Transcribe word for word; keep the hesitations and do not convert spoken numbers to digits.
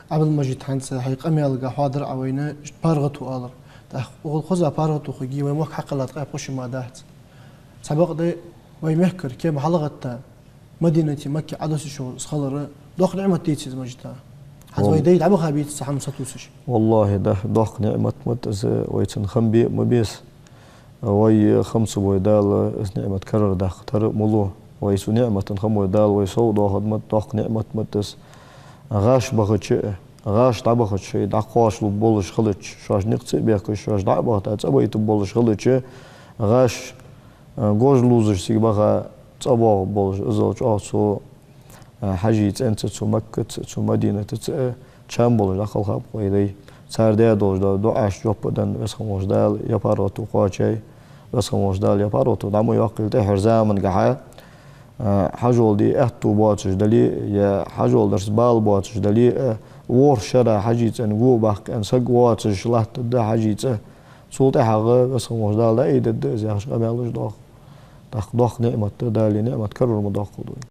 Ӏабдул-Мажид, хӀанз хьай къамаьлага хьоадаьр Ӏа вайна, иштта паргӀато алар. ТӀаккха укхаза хоза паргӀато хургья, вай мохк хьакхелла ткъаь пхи шу ма дац. Цхьабакъда вай мехкара кема хьалгӀатта Мадинате, Макке Ӏодоссаш йола из хилар доккха ниӀмат деций из, Мажид? ХӀанз вай дай дӀабаха беций цхьа хӀама сатувсаш? ВаллахӀи, да, доккха ниӀмат ма да из, вай цунна хам бе а ма беза. Вай хам ца бой Дала из ниӀмат карардаккха тара а ма лу. Вай цу ниӀмата хам бой Дала вай сов доахаргда ма да, доккха ниӀмат ма да из. ГӀаш бахача а, гӀаш дӀабахача, шоай дӀакхоачалургболаш хилча, шоаш никъ ца а бехкаш, шоаш дӀа а бахийташ цӀабайтаргболаш хилча, гӀаш, а, гож лувзаш цига баха цӀабоагӀаргболаш, иззал чӀоагӀа цу, а, Хьажий цӀенца, цу Маккаца, цу Мадинатаца, а, чам болаш дӀакхелхаб-кх вай дай. Цар даь долаш дола дуӀаш жоп а денна, Веза хинна волча Дала ер паргӀато кхоачай, Веза хинна волча Дала ер паргӀато дӀа ма йоаккхийла. ТӀехьарча замангахьа, а, хьажол де аьттув боацаш дале а, е хьажол дарца бала боацаш дале а, ворхӀ шера Хьажий цӀен го баккха аьнна саг воацаш латтаргда Хьажий цӀа. Цул тӀехьагӀа Веза хинна волча Дала дӀаайдергда из, яхаш къамаьлаш доагӀа. ТӀаккха доккха ниӀмат да, Дала ер ниӀмат карор ма доаккхалда вайна.